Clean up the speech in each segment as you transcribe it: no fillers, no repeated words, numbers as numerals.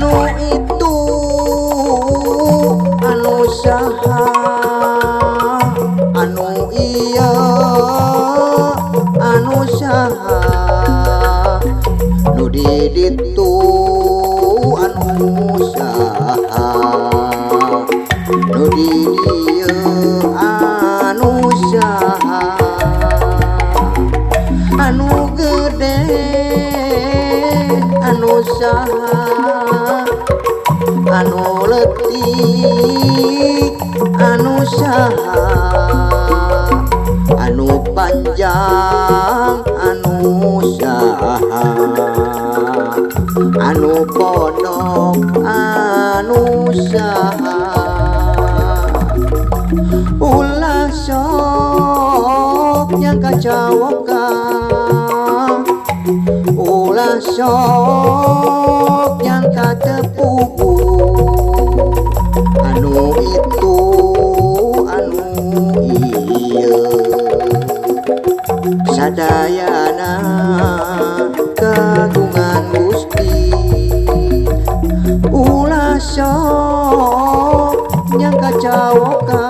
Anu itu anu saha, anu iya anu saha, nu di ditu anu saha, nu di dieu anu saha, anu gede anu saha, anu leutik anu saha, anu panjang anu saha, anu pondok anu saha. Ulah sok nyangka cawoka, ulah sok nyangka tepugu, anu itu anu ieu sadayana kagungan Gusti. Ulah sok nyangka cawoka,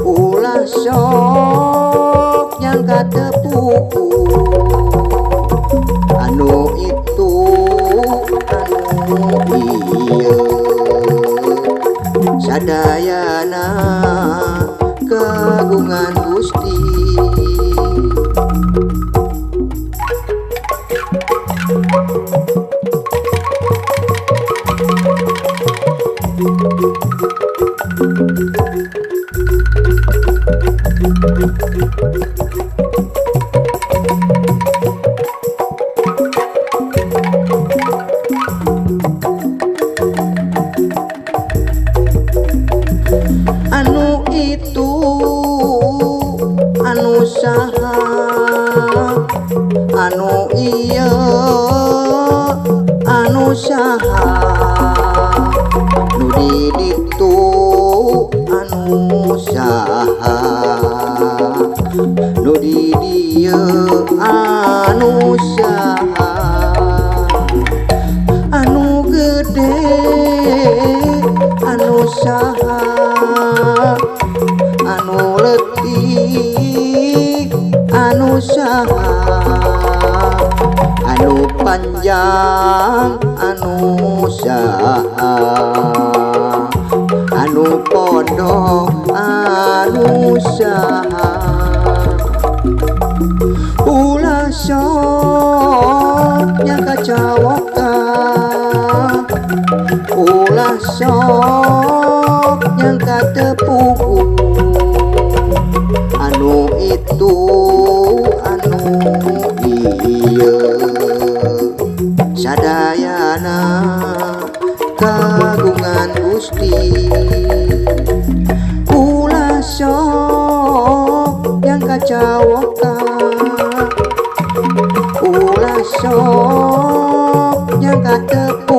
ulah sok nyangka tepugu, anu itu anu ieu sadayana kagungan Gusti. Anu itu anu saha, anu ieu anu saha, nu di ditu anu saha, nu di dieu anu saha, anu gede anu saha, anu leutik anu saha, anu panjang anu saha, anu pondok anu saha. Ulah sok nyangka cawoka, ulah sok nyangka tepugu, anu itu anu ieu sadayana kagungan Gusti. Ulah sok nyangka cawoka, ulah sok nyangka tepugu.